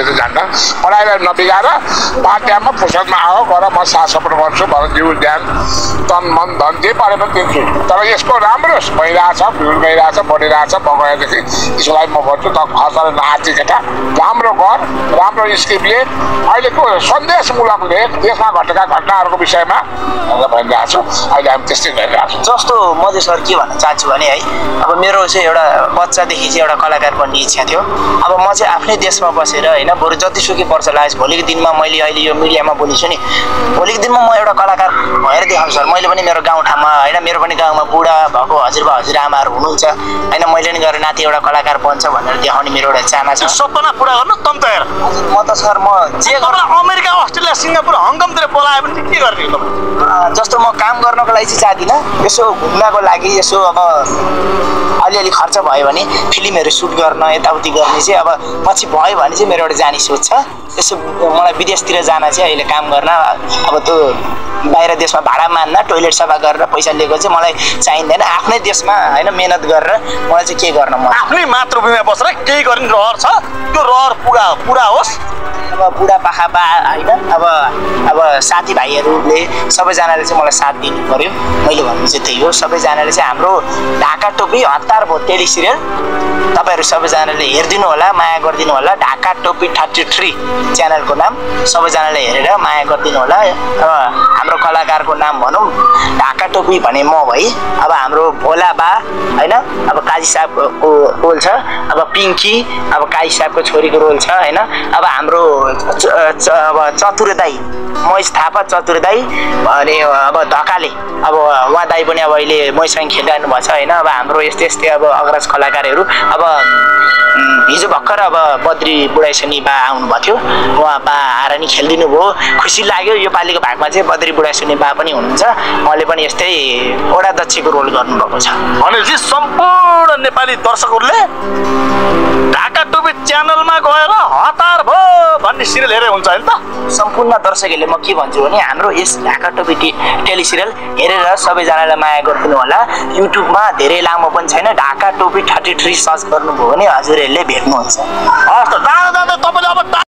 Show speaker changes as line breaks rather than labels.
मान्छेहरू जान्न पढाइलाई नबिगाएर पाठ्यामा फुर्सदमा आओ गर म साथ सपोर्ट गर्छु भनेर जिउ ज्ञान तन मन धन जे परे पनि दिन्छु तर यसको राम्रो भइरहेछ भ्युज गइरहेछ बढिरहेछ म गएदेखि यसलाई म भन्छु त खर्चले नआची केटा राम्रो गर राम्रो स्क्रिप्टले अहिलेको सन्देशमूलक लेख देशमा घटेका घटनाहरूको विषयमा भनिरहेको छु अहिले हामी त्यस्तै गरिरहेको छौँ
जस्तो म चाहिँ सर के भन्न चाहन्छु भने है अब मेरो चाहिँ एउटा बच्चादेखि चाहिँ एउटा कलाकार बन्ने इच्छा थियो अब म चाहिँ आफ्नै देशमा बसेर होइन बरु जतिसुकै वर्ष लागोस् भोलिको दिनमा मैले अहिले यो मिडियामा बोलेछु नि भोलिको दिनमा म एउटा कलाकार भएर देखाउँछु सर मैले पनि मेरो गाउँठाउँमा होइन मेरो पनि गाउँमा बुढा भएको हजुरबा हजुरआमाहरू हुनुहुन्छ होइन मैले नि गरेर नाति एउटा कलाकार बन्छ भनेर देखाउने मेरो एउटा चाहना छ
सपना पुरा गर्नु तम तयार
म त सर म जे
गर्न अमेरिका अस्ट्रेलिया सिङ्गापुर हङकङतिर बोलायो भने के गर्ने तपाईँ
जस्तो म काम गर्नको लागि चाहिँ जाँदिनँ यसो घुम्नको लागि यसो अब अलिअलि खर्च भयो भने फिल्महरू सुट गर्न यताउति गर्ने चाहिँ अब पछि भयो भने चाहिँ मेरो एउटा जाने सोच छ यसो मलाई विदेशतिर जान चाहिँ अहिले काम गर्न अब त्यो बाहिर देशमा भाडा मान्न टोइलेट सफा गरेर पैसा लिएको चाहिँ मलाई चाहिँदैन आफ्नै देशमा होइन मेहनत गरेर मलाई चाहिँ के गर्न मन
आफ्नै मातृभूमिमा बसेर केही गर्ने रहर छ त्यो रहर पुरा होस्
अब बुढापाका बा होइन अब साथीभाइहरूले सबैजनाले चाहिँ मलाई साथ दिनु पर्यो मैले भन्नु चाहिँ त्यही हो सबैजनाले चाहिँ हाम्रो ढाका टोपी हतार भयो टेली सिरियल तपाईँहरू सबैजनाले हेरिदिनु होला माया गरिदिनु होला ढाका टोपी 33 च्यानलको नाम सबैजनाले हेरेर माया गरिदिनु होला अब हाम्रो कलाकारको नाम भनौँ ढाका टोपी भने म भई अब हाम्रो भोला बा होइन अब काजी साहबको रोल छ अब पिङ्की अब काजी साहबको छोरीको रोल छ होइन अब हाम्रो अब चतुर दाई महेश थापा चतुर दाई अनि अब धकाले अब उहाँ दाई पनि अब अहिले मैसँग खेलिरहनु भएको छ होइन अब हाम्रो यस्तै अब अग्रज कलाकारहरू अब हिजो भर्खर अब बद्री बुढाइसनी बा आउनुभएको थियो उहाँ बा आएर नि खेलिदिनु भयो खुसी लाग्यो यो पालिको भागमा चाहिँ बद्री बुढाइसनी बा पनि हुनुहुन्छ उहाँले पनि यस्तै ओडा दक्षको रोल गर्नुभएको छ
भनेपछि सम्पूर्ण नेपाली दर्शकहरूले ढाका टोपी च्यानलमा गएर हतार भयो भन्ने सिरियल हेरे हुन्छ होइन त
सम्पूर्ण दर्शकहरूले म के भन्छु भने हाम्रो यस ढाका टोपी टेली सिरियल हेरेर सबैजनालाई माया गरिदिनु होला युट्युबमा धेरै लामो पनि छैन ढाका टोपी 33 सर्च गर्नुभयो भने हजुरहरूले भेट्नुहुन्छ
हस् त जाँदा तपाईँले अब